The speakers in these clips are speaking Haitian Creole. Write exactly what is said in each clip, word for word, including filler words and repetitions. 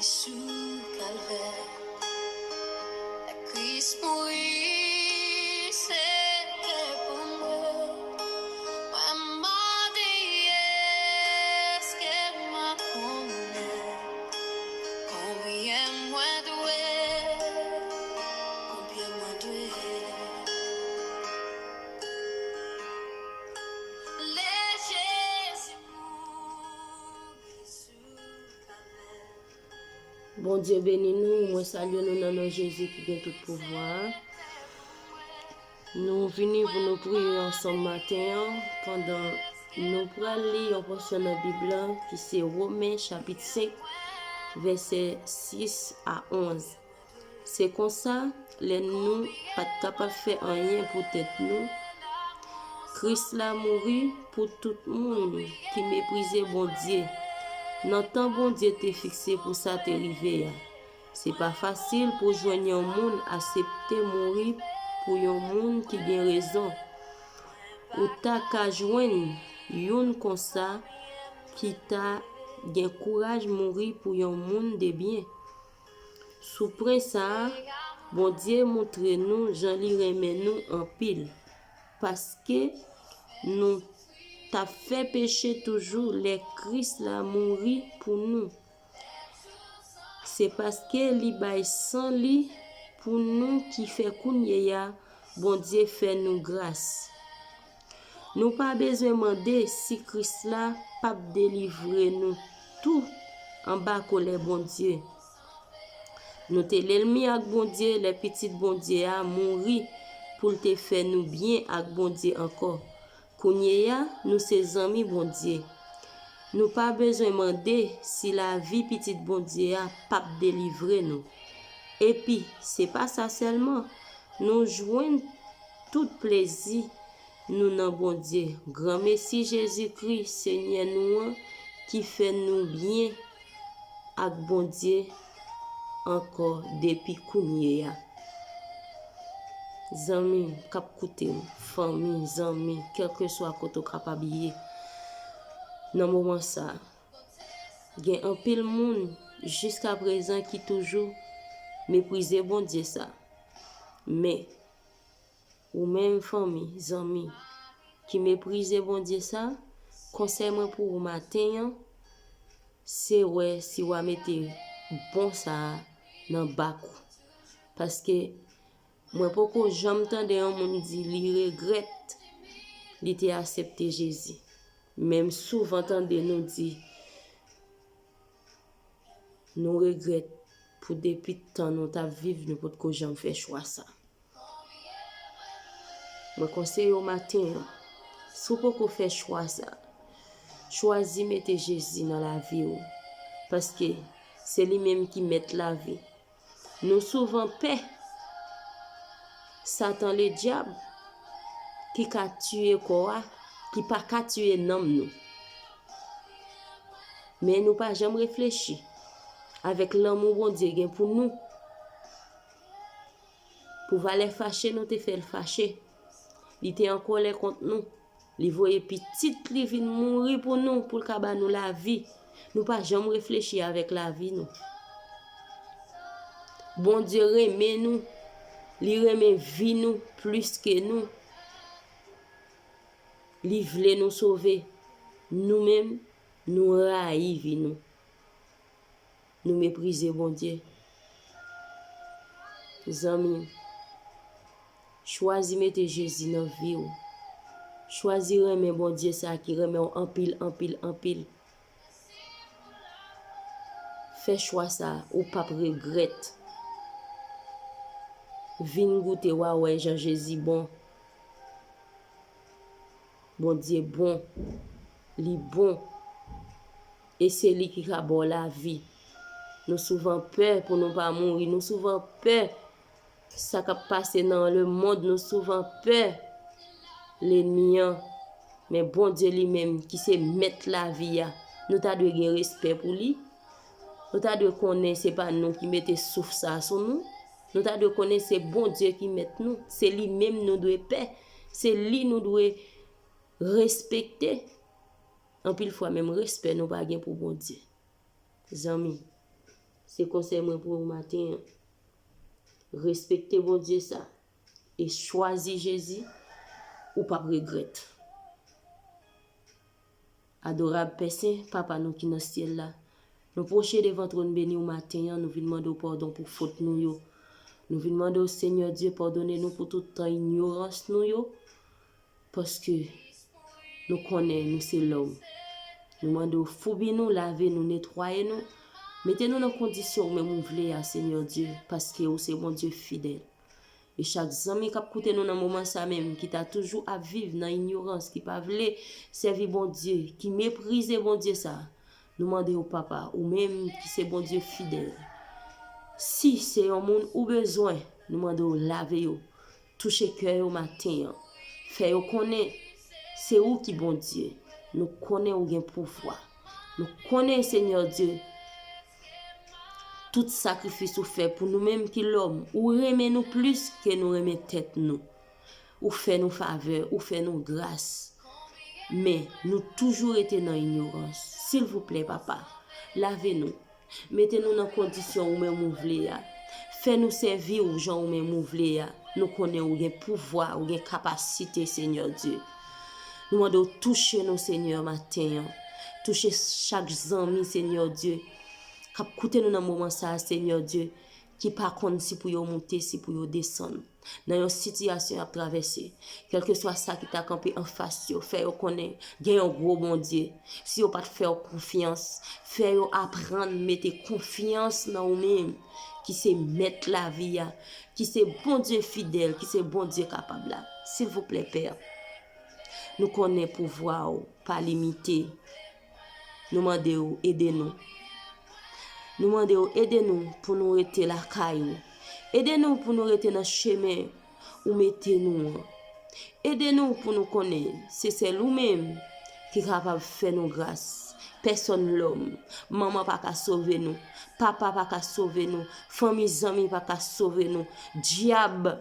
Sou Kalvè, Kris mouri, se te pou mwen. Mwen mande, èske mwen konnen konbyen mwen dwe, konbyen mwen dwe. Lè Jezi mouri sou Kalvè. Bondye beni nou, mwen salye nou nan non Jezi ki gen tout pouvwa a. Nou vini pou nou priye ansanm maten an, pandan nou pral li yon pòsyon nan Bib la, ki se Women chapit senk, vèsè sis a onz. Se konsa, lè nou pa t kapab fè anyen pou tèt nou, Kris la mouri pou tout moun ki meprize Bondye, nan tan Bondye te fikse pou sa te rive a. Se pa fasil pou jwenn yon moun aksepte mouri pou yon moun ki gen rezon. Ou ta ka jwenn youn konsa ki ta gen kouraj mouri pou yon moun de byen. Sou pwen sa a, Bondye montre nou jan li renmen nou anpil, paske nou t ap fè peche toujou lè Kris la mouri pou nou. Se paske li bay san li pou nou ki fè kounye a Bondye fè nou gras. Nou pa bezwen mande si Kris la p ap delivre nou tou anba kòlè Bondye. Nou te lènmi ak Bondye lè Pitit Bondye a mouri pou l te fè nou byen ak Bondye ankò. Kounye a, nou se zanmi Bondye. Nou pa bezwen mande si lavi Pitit Bondye a p ap delivre nou. Epi, se pa sa sèlman, nou jwenn tout plezi nou nan Bondye. Granmesi Jezikri, Senyè nou an, ki fè nou byen ak Bondye ankò depi kounye a. Zanmi m k ap koute m, fanmi, zanmi, kèlkeswa kote w kapab ye nan moman sa a, gen anpil moun jiskaprezan ki toujou meprize Bondye sa. Men, ou menm fanmi, zanmi, ki meprize Bondye sa, konsèy mwen pou ou maten an, se wè si w a mete bon sa a nan bak ou. Paske mwen poko janm tande yon moun di li regrèt li te aksepte Jezi. Men m souvan tande nou di nou regrèt pou depi tan nou t ap viv, nou potko janm fè chwa sa. Mwen konseye w maten an, si w poko fè chwa sa, chwazi mete Jezi nan lavi w, paske se li menm ki mèt lavi. Nou souvan pè Satan Ledyab ki ka tiye kò a, ki pa ka tiye nanm nou. Men nou pa janm reflechi avèk lanmou Bondye gen pou nou. Pou valè fache nou te fè l fache. Li te an kòlè kont nou. Li voye pitit li vin mouri pou nou, pou l ka ba nou lavi. Nou pa janm reflechi avèk lavi nou. Bondye renmen nou. Li renmen vi nou plis ke nou. Li vle nou sove. Nou menm, nou rayi vi nou. Nou meprize Bondye. Zanmi, chwazi mete Jezi nan vi w. Chwazi renmen Bondye sa ki renmen w anpil, anpil, anpil. Fè chwa sa, ou p ap regrèt. Vin goute, w a wè jan Jezi bon. Bondye bon. Li bon. E se li ki ka ba w lavi. Nou souvan pè pou nou pa mouri. Nou souvan pè sa k ap pase nan lemonn. Nou souvan pè lènmi an. Men Bondye li menm ki se mèt lavi a, nou ta dwe gen respè pou li. Nou ta dwe konnen se pa nou ki mete souf sa a sou nou. Nou ta dwe konnen se Bondye ki mèt nou. Se li menm nou dwe pè. Se li nou dwe respekte. Anpil fwa, menm respè nou pa gen pou Bondye. Zanmi, Se konsèy mwen pou ou maten an. Respekte Bondye sa e chwazi Jezi, ou p ap regrèt. Adorab Pè Sen, Papa nou ki nan syèl la, nou pwoche devan twòn beni w maten an, nou vin mande w padon pou fot nou yo. Nou vin mande w, Senyè Dye, padone nou pou tout tan inyorans nou yo, paske nou konnen nou se lòm. Nou mande w foubi nou, lave nou, netwaye nou, mete nou nan kondisyon ou menm ou vle a, Senyè Dye, paske ou se Bondye fidèl. E chak zanmi k ap koute nou nan moman sa menm, ki ta toujou ap viv nan inyorans, ki pa vle sèvi Bondye, ki meprize Bondye sa, nou mande w, Papa, ou menm ki se Bondye fidèl, si se yon moun ou bezwen, nou mande w lave yo, touche kè yo maten an, fè yo konnen se ou ki Bondye. Nou konnen ou gen pouvwa. Nou konnen, Senyè Dye, tout sakrifis ou fè pou nou menm ki lòm, ou renmen nou plis ke nou renmen tèt nou. Ou fè nou favè, ou fè nou gras. Men, nou toujou rete nan inyorans. Silvouplè, Papa, lave nou. Mete nou nan kondisyon ou menm ou vle a. Fè nou sèvi w jan ou menm ou vle a. Nou konnen ou gen pouvwa, ou gen kapasite, Senyè Dye. Nou mande w touche nou, Senyè, maten an. Touche chak zanmi, Senyè Dye, k ap koute nou nan moman sa a, Senyè Dye, ki pa konn si pou yo moute, si pou yo desann nan yon sitiyasyon y ap travèse. Kèlkeswa sa ki ta kanpe anfas yo, fè yo konnen gen yon gwo Bondye. Si yo pa t fè w konfyans, fè yo aprann mete konfyans nan ou menm, ki se Mèt lavi a, ki se Bondye fidèl, ki se Bondye kapab la. Silvouplè, Pè, nou konnen pouvwa w pa limite. Nou mande w ede nou. Nou mande w ede nou pou nou rete lakay ou. Ede nou pou nou rete nan chemen ou mete nou an. Ede nou pou nou konnen se sèl ou menm ki kapab fè nou gras. Pèsòn lòm, manman pa ka sove nou, papa pa ka sove nou, fanmi zanmi pa ka sove nou, dyab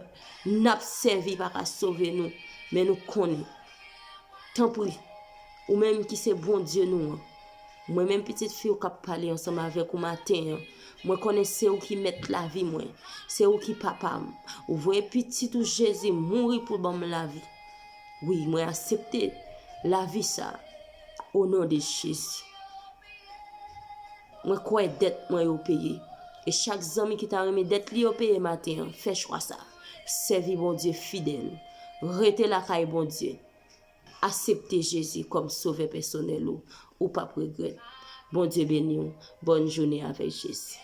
n ap sèvi pa ka sove nou, men nou konnen. Tanpri, ou menm ki se Bondye nou an, mwen menm pitit fi w k ap pale ansanm avèk ou maten an, mwen konnen se ou ki mèt lavi mwen, se ou ki papa m. Ou voye pitit ou Jezi mouri pou ban m lavi. Wi, mwen aksepte lavi sa a, o non de Jezi. Mwen kwè dèt mwen yo peye. E chak zanmi ki ta renmen dèt li yo peye maten an, fè chwa sa. Sèvi Bondye fidèl. Rete lakay Bondye. Aksepte Jezi kòm sovè pèsonèl ou. Ou p ap regrèt. Bondye beni w. Bòn jounen avèk Jezi.